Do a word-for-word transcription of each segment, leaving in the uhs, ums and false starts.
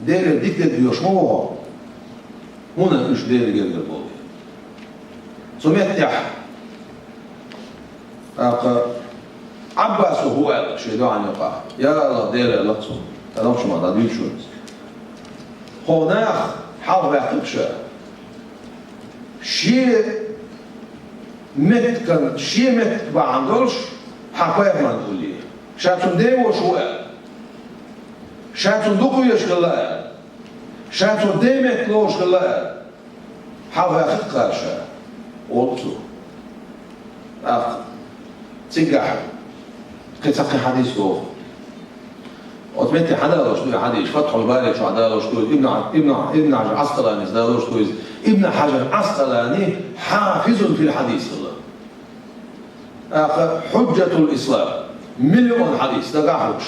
Делера дика дерг доьшуш ма ву хьо, хӀунда аьлча уьш Делан гергара болу. Цу меттехь, тӀаккха Ӏаббаса хӀу аьлла шен доӀанна юкъахь? Я АллахӀ, Дела, аьлла цо, тӀе нохча маттахь дӀадуьйцуш ву иза. Хьо нах хьалха ваьккхира ша. Шен меттиган, шен меттиг бахьана долуш хьан пайхамарна уллера. Ша цуьнан ден ваша ву аьлла. Ша цуьнан дукха везаш хилла аьлла. Ша цуьнан ден меттиг лоруш хилла аьлла. Хьалха ваьккхира ша, олу цо. ТӀаккха цигахь кхин цхьа кхин хьадис догӀу. Оцу метте хьадалош ду и хьадис, Фатхьул Бари чохь далош ду иза, Ибн, Ибн, Ибн Хьажар Ӏаскъаланис далош ду иза. Ибн Хьажар Ӏаскъалани хьафизун фил хьадис хилла. ТӀаккха хьуджжатул ислам, миллион хьадис дагахь а хууш.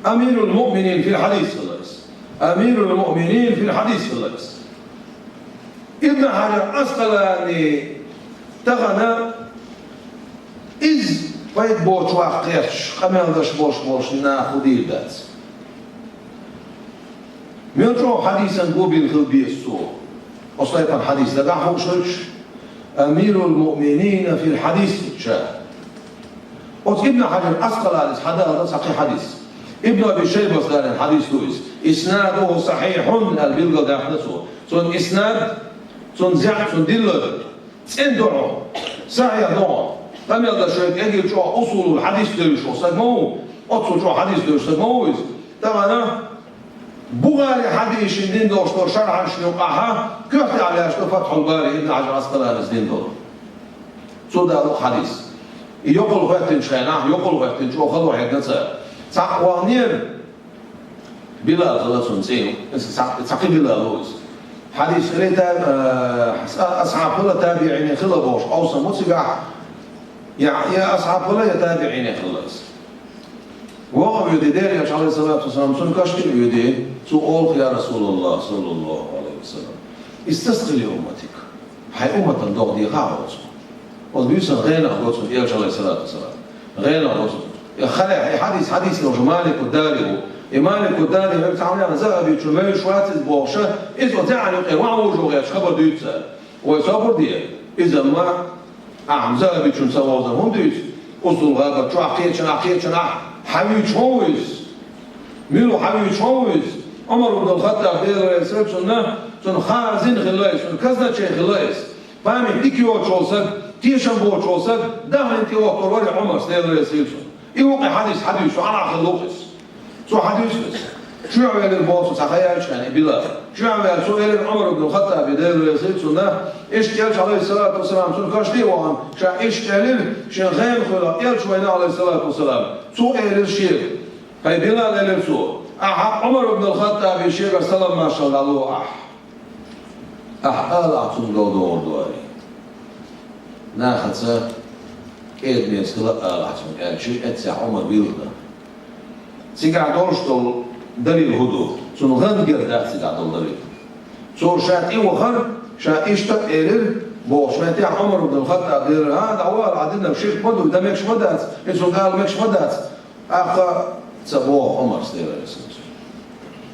Амирул муъминин фил хьадис хилла иза. Амирул муъминин фил хьадис хилла иза. Ибн Хьажар Ӏаскъалани тахана иза пайда боцуш ваккха кхеташ, къамел деш болуш болчу наха хӀун дийр дац. Мел чӀогӀа хьадисан го бина хила беза цо. Оцу тайпана хьадис дагахь хууш хилча, амирул муъминина фил хьадис ша. Оцу Ибн Хьажар Ӏаскъаланис хьадалла цхьа кхин хьадис. Ибн Аби Шайбас далийна хьадис ду иза. Иснадуху сахьихьун аьлла билгалдаьккхина цо. Цуьнан иснад, цуьнан зӀе, цуьнан диллар цӀена ду хьуна, сахьихь ду хьуна. Къамел деш верг, кегийрхой чӀогӀа усулул хьадис девзаш волу стаг ма ву, оццул чӀогӀа хьадис девзаш стаг ма ву иза. Тахана Бухари хьадисашна дина долуш долу шархьанашна юкъахь коьртехь лаьтташ ду Фатхьул Бари, Ибн Хьажар Ӏаскъаланис дина долу. Цо далийна хьадис. И йокъал хӀоьттинчу хенахь, йокъал хӀоьттина чӀогӀа хало хьегна цара. Цхьаъ ваханера, Билал хилла цуьнан цӀе, иза цхьа, цхьа кхин Билал ву иза. Хьадис хилла та-, а, асхьаб хилла, табиӀин хилла бохуш къовсам бу цигахь, я, я асхьаб хилла, я табиӀин хилла иза. ВогӀу вуьйцу Делан Элча, Ӏалайхиссалату вассалам, цуьнан каша тӀе вуьйцу, цо олу: «Я Расулаллах, саллаллаху Ӏалайхи ва саллам, истасхи ли умматик». Хьайн умматан догӀа дехьа а оцу. Оцу буьйсанна гӀенах го цунна Элча, Ӏалайхиссалату вассалам. ГӀенах го цунна. И хьадис, хьадис йолуш Малику Дари ву. И Малику Дари вуьйцу хьалха Захабичун вевзаш вац иза бохуша, иза оцу зӀе юкъе ван вужу гӀерташ хабар дуьйцу цара. Вай собар де, иза ма ахьа Захабичун ца вовзар хӀунда дуьйцу? Усул гӀабар чохь кхечанахь, кхечанахь хьан вуьйцуш хӀун ву иза? Мила ву хьан вуьйцуш хӀун ву иза? Ӏумар ибн ал-Хаттаб, Дела реза хила цунна, цуьнан хазин хилла иза, цуьнан казначей хилла иза. Память дика йоцуш волу саг, тешам боцуш волу саг, дахлина тӀе вахкор вара Ӏумарс, Дела реза хила цунна. И вукху хьадис хьадуьйцу, хьан хилла ву иза? Цо хьадуьйцу иза. Чоьхьа велира боху цо цхьа хан яьлча хьайна и Билал. Чоьхьа ваьлла цо элира Ӏумар ибн Хаттабе, Дела реза хила цунна, иштта Элча, Ӏалайхиссалату вассалам, цуьнан каш тӀе а вахана, ша иштта элира, шен гӀенах хуьлу Элча вайна, Ӏалайхиссалату вассалам. Цо элира шега. Хьай Билал, элира цо, ахьа Ӏумар ибн ал-Хаттабе шегара салам-маршалла дӀало ахьа. Ахьа ала ахьа цунна дов догӀур ду аьлла. Нахаца кӀеда-меца хила ала ахьа цунна аьлча, эццехь Ӏумар вилхина. Цигахь долуш долу далил хӀун ду? Цунна гӀан гера дац цигахь долу далил. Цо ша тӀе вахара, ша иштта а элира, бохуш, меттехь Ӏумар ибн ал-Хаттаб элира: «ХӀан, дӀавала, хьан динарг ширк ма ду, дан мегаш ма дац, и цунна ала мегаш ма дац». ТӀаккха ца боху Ӏумарс, Дела реза хила цунна.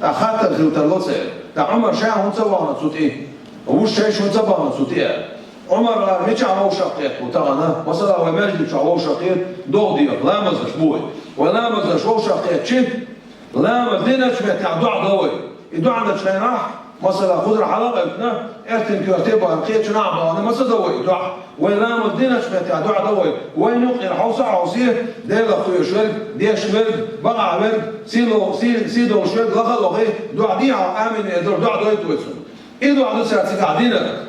ТӀаккха хаттар хила тарло церан: «ТӀаккха Ӏумар ша хӀунда ца вахана цу тӀе? Вуьш шайша хӀунда ца бахана цу тӀе?» Ӏумар, ара мичахь вовшах кхетта ву тахана? Масала, вай маьждиг чохь вовшах кхета, догӀа деха, ламаз деш бу вай. Вай ламаз деш вовшах кхетчи, ламаз диначу меттехь доӀа до вай. И доӀа дечу хенахь, масала, хузар хьала а кхаьчна, эртин коьрте а бахана, кхечанахь а бахана, ма ца до вай и доӀа. Вай ламаз диначу меттехь доӀа до вай. Вайна юкъера хьовса а хьовсий, Делах кхоьруш верг, деш верг, бакъахь верг, сий ло-, сий, сий долуш верг лаха а лохий, доӀа дехьа, амин эр долуш доӀа дойту вай цунна. И доӀа ду цара цигахь динарг.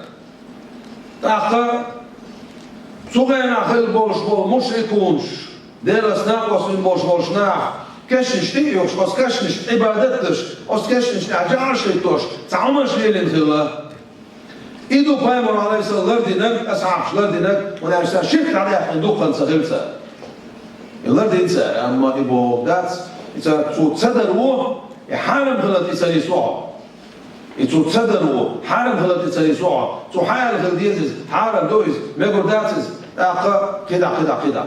ТӀаккха цу хенахь хилла болуш болу мушрикунаш, Делаца накъост бина болуш болчу наха кешнаш тӀе а юхуш, оцу кешнашка Ӏибадат деш, оцу кешнашна тӀехь жӀараш хӀиттош, цхьа хӀуманаш лелийна хилла. И ду пайхамар, Ӏалайхиссалам, лардинарг, асхьабаш лардинарг, хӀунда аьлча цара ширк дӀадаьккхина дуккха ца хилла цара. И лардина цара, амма и бохург дац, и цара цо ца дар ву, и хьарам хилар тӀе ца нисву хьо. И цо ца дар ву, хьарам хилар тӀе ца нисву хьо. Цо хьарам хила деза иза, хьарам ду иза, мегар дац иза, тӀаккха кхидӀа, кхидӀа, кхидӀа.